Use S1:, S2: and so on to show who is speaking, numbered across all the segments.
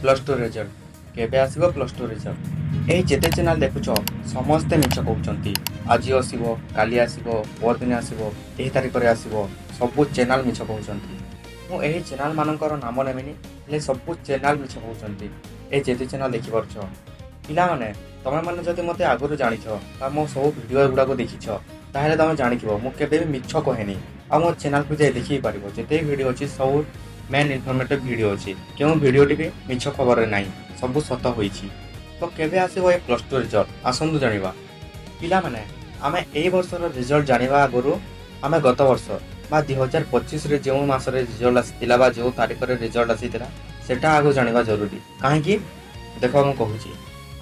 S1: Plus two result କେବେ ଆସିବ? Plus two result, ଏହି ଯେତେ ଚ୍ୟାନେଲ୍ ଦେଖୁଛ, ସମସ୍ତେ ମିଛ କହୁଛନ୍ତି। ଆଜି ଆସିବ, କାଲି ଆସିବ, ପରଦିନ ଆସିବ, ଏହି ତାରିଖରେ ଆସିବ। ସବୁ ଚ୍ୟାନେଲ୍ ମିଛ କହୁଛନ୍ତି। ମୁଁ ଏହି ଚ୍ୟାନେଲ୍ ମାନଙ୍କର ନାମ ନେବିନି, ହେଲେ ସବୁ ଚ୍ୟାନେଲ୍ ମିଛ କହୁଛନ୍ତି। ଏ ଯେତେ ଚ୍ୟାନେଲ୍ ଦେଖିପାରୁଛ ପିଲାମାନେ, ତମେମାନେ ଯଦି ମୋତେ ଆଗରୁ ଜାଣିଛ ବା ମୋ ସବୁ ଭିଡ଼ିଓ ଗୁଡ଼ାକ ଦେଖିଛ, ତାହେଲେ ତମେ ଜାଣିଥିବ ମୁଁ କେବେ ବି ମିଛ କହେନି। ଆଉ ମୋ ଚ୍ୟାନେଲ୍କୁ ଯାଇ ଦେଖି ପାରିବ, ଯେତେ ବି ଭିଡ଼ିଓ ଅଛି ସବୁ ମେନ୍ ଇନଫର୍ମେଟିଭ୍ ଭିଡ଼ିଓ ଅଛି। କେଉଁ ଭିଡ଼ିଓଟି ବି ମିଛ ଖବରରେ ନାହିଁ, ସବୁ ସତ ହୋଇଛି। ତ କେବେ ଆସିବ ଏ ପ୍ଲସ୍ ଟୁ ରେଜଲ୍ଟ, ଆସନ୍ତୁ ଜାଣିବା। ପିଲାମାନେ, ଆମେ ଏଇ ବର୍ଷର ରେଜଲ୍ଟ ଜାଣିବା ଆଗରୁ ଆମେ ଗତ ବର୍ଷ ବା 2025ରେ ଯେଉଁ ମାସରେ ରେଜଲ୍ଟ ଆସିଥିଲା ବା ଯେଉଁ ତାରିଖରେ ରେଜଲ୍ଟ ଆସିଥିଲା, ସେଟା ଆଗ ଜାଣିବା ଜରୁରୀ। କାହିଁକି? ଦେଖ, ମୁଁ କହୁଛି।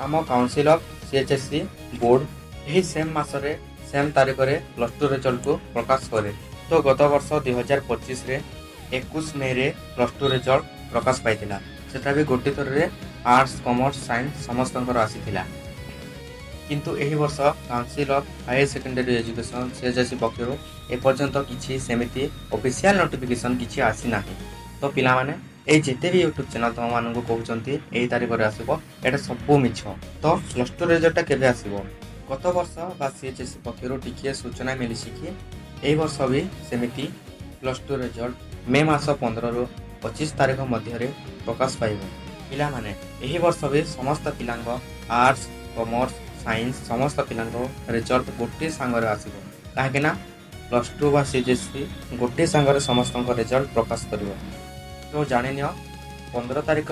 S1: ଆମ council of CHSE board ଏହି ସେମ୍ ମାସରେ ସେମ୍ ତାରିଖରେ ପ୍ଲସ୍ ଟୁ ରେଜଲ୍ଟକୁ ପ୍ରକାଶ କରେ। ତ ଗତ ବର୍ଷ 2025ରେ 21 ମେରେ ପ୍ଲସ୍ ଟୁ ରେଜଲ୍ଟ ପ୍ରକାଶ ପାଇଥିଲା। ସେଟା ବି ଗୋଟେ ଥରରେ ଆର୍ଟ୍ସ, କମର୍ସ, ସାଇନ୍ସ ସମସ୍ତଙ୍କର ଆସିଥିଲା। କିନ୍ତୁ ଏହି ବର୍ଷ council of higher secondary education, CHSE ପକ୍ଷରୁ ଏପର୍ଯ୍ୟନ୍ତ କିଛି ସେମିତି ଅଫିସିଆଲ ନୋଟିଫିକେସନ୍ କିଛି ଆସିନାହିଁ। ତ ପିଲାମାନେ, ଏଇ ଯେତେ ବି ୟୁଟ୍ୟୁବ୍ ଚ୍ୟାନେଲ୍ ତୁମମାନଙ୍କୁ କହୁଛନ୍ତି ଏଇ ତାରିଖରେ ଆସିବ, ଏଇଟା ସବୁ ମିଛ। ତ ପ୍ଲସ୍ ଟୁ ରେଜଲ୍ଟଟା କେବେ ଆସିବ? ଗତ ବର୍ଷ ବା ସିଏଚ୍ଏସ୍ଇ ପକ୍ଷରୁ ଟିକିଏ ସୂଚନା ମିଳିଛି କି ଏଇ ବର୍ଷ ବି ସେମିତି ପ୍ଲସ୍ ଟୁ ରେଜଲ୍ଟ ମେ ମାସ 15ରୁ 25 ତାରିଖ ମଧ୍ୟରେ ପ୍ରକାଶ ପାଇବ। ପିଲାମାନେ, ଏହି ବର୍ଷ ବି ସମସ୍ତ ପିଲାଙ୍କ ଆର୍ଟ୍ସ, କମର୍ସ, ସାଇନ୍ସ ସମସ୍ତ ପିଲାଙ୍କ ରେଜଲ୍ଟ ଗୋଟିଏ ସାଙ୍ଗରେ ଆସିବ, କାହିଁକି ନା ପ୍ଲସ୍ ଟୁ ବା ସିଏଚ୍ଏସ୍ଇ ଗୋଟିଏ ସାଙ୍ଗରେ ସମସ୍ତଙ୍କ ରେଜଲ୍ଟ ପ୍ରକାଶ କରିବ। ତ ଜାଣିନିଅ, 15 ତାରିଖ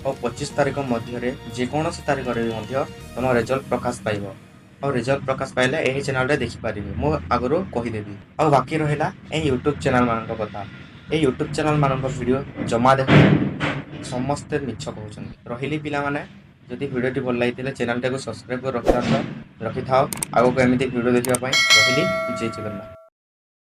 S1: ଆଉ 25 ତାରିଖ ମଧ୍ୟରେ ଯେକୌଣସି ତାରିଖରେ ବି ମଧ୍ୟ ତୁମ ରେଜଲ୍ଟ ପ୍ରକାଶ ପାଇବ। ଆଉ ରେଜଲ୍ଟ ପ୍ରକାଶ ପାଇଲେ ଏହି ଚ୍ୟାନେଲରେ ଦେଖିପାରିବେ, ମୁଁ ଆଗରୁ କହିଦେବି। ଆଉ ବାକି ରହିଲା ଏଇ ୟୁଟ୍ୟୁବ୍ ଚ୍ୟାନେଲମାନଙ୍କ କଥା, ଏଇ ୟୁଟ୍ୟୁବ୍ ଚ୍ୟାନେଲମାନଙ୍କ ଭିଡ଼ିଓ ଜମା ଦେଖ, ସମସ୍ତେ ମିଛ କହୁଛନ୍ତି। ରହିଲି ପିଲାମାନେ, ଯଦି ଭିଡ଼ିଓଟି ଭଲ ଲାଗିଥିଲେ ଚ୍ୟାନେଲଟାକୁ ସବସ୍କ୍ରାଇବ୍ କରି ରଖିଥାନ୍ତ, ରଖିଥାଅ ଆଗକୁ ଏମିତି ଭିଡ଼ିଓ ଦେଖିବା ପାଇଁ। ରହିଲି, ଜୟ ଜଗନ୍ନାଥ।